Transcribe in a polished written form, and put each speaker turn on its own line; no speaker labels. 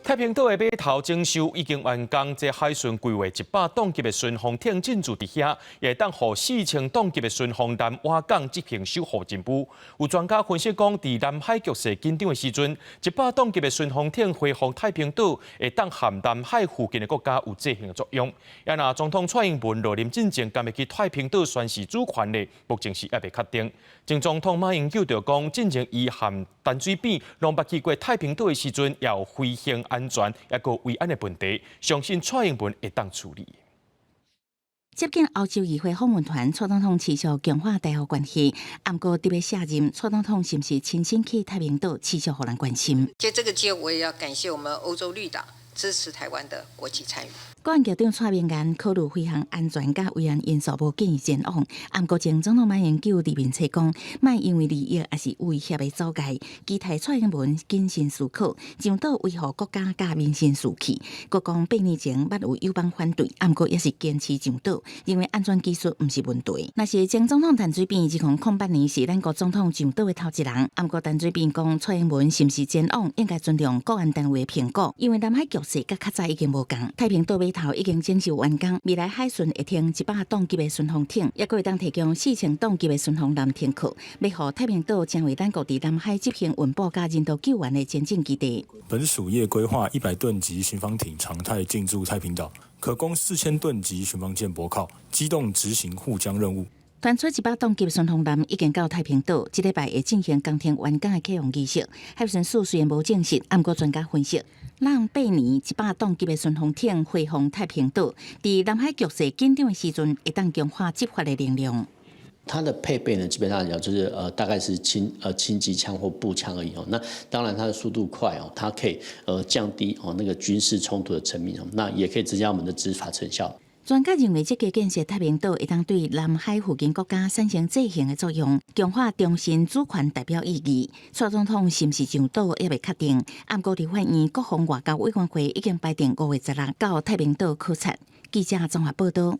太平島的碼頭整修已經完工，這海巡規劃100噸級的巡防艇進駐佇遐，會當予4000噸級的巡防艦倚港執行守護任務。有專家分析講，佇南海局勢緊張的時陣，100噸級的巡防艇回防太平島，會當和南海附近的國家有制衡的作用。啊若總統蔡英文落任進前，敢會去太平島宣示主權呢？目前是猶未確定。前總統馬英九就講，進前伊和陳水扁攏捌去過太平島的時陣，也有飛行安全抑閣維安的問題，相信蔡英文會當處理。
接見歐洲議會訪問團，蔡總統持續強化台澳關係。毋過特別卸任，蔡總統是毋是親身去太平島，持續予人關心。
借這個機會，我也要感謝我們歐洲綠黨支持台灣的國際參與。
國安局長蔡明彥考慮飛行安全佮維安因素，無建議前往。毋過前總統馬英九佇面冊講，莫因為利益抑是威脅的阻礙，期待蔡英文謹慎思考，上島維護國家佮民生士氣。閣講8年前捌有友邦反對，毋過也是堅持上島，認為安全技術毋是問題。若是前總統陳水扁2008年是咱國總統上島的頭一人，毋過陳水扁講蔡英文是毋是前往，應該尊重國安單位的評估，因為南海局勢佮較早已經無仝，太平島碼頭已經整修完工，未來海巡會停100噸級的巡防艇，抑閣會當提供4000噸級的巡防艦停靠，欲予太平島成為咱國佇南海執行穩保佮人道救援的前進基地。
本署業規劃100噸級巡防艇常態進駐太平島，可供4000噸級巡防艦泊靠，機動執行護疆任務。
傳出100噸級巡防艦已經到太平島，這禮拜會進行工程完工的啟用儀式。海巡署雖然無證實，毋過專家分析，朗八年100噸級的巡防艇回防太平島，佇南海局勢緊張的時陣，會當強化執法的能量。
它的配備呢，基本上講就是大概是輕機槍或步槍而已哦。那當然它的速度快哦，它可以降低哦那個軍事衝突的層面哦，那也可以增加我們的執法成效。
專家認為，這個建設太平島會當對南海附近國家產生制衡的作用，強化中心主權代表意義。蔡總統是毋是上島猶未確定，毋過立法院國防外交委員會已經排定5月16到太平島考察。記者綜合報道。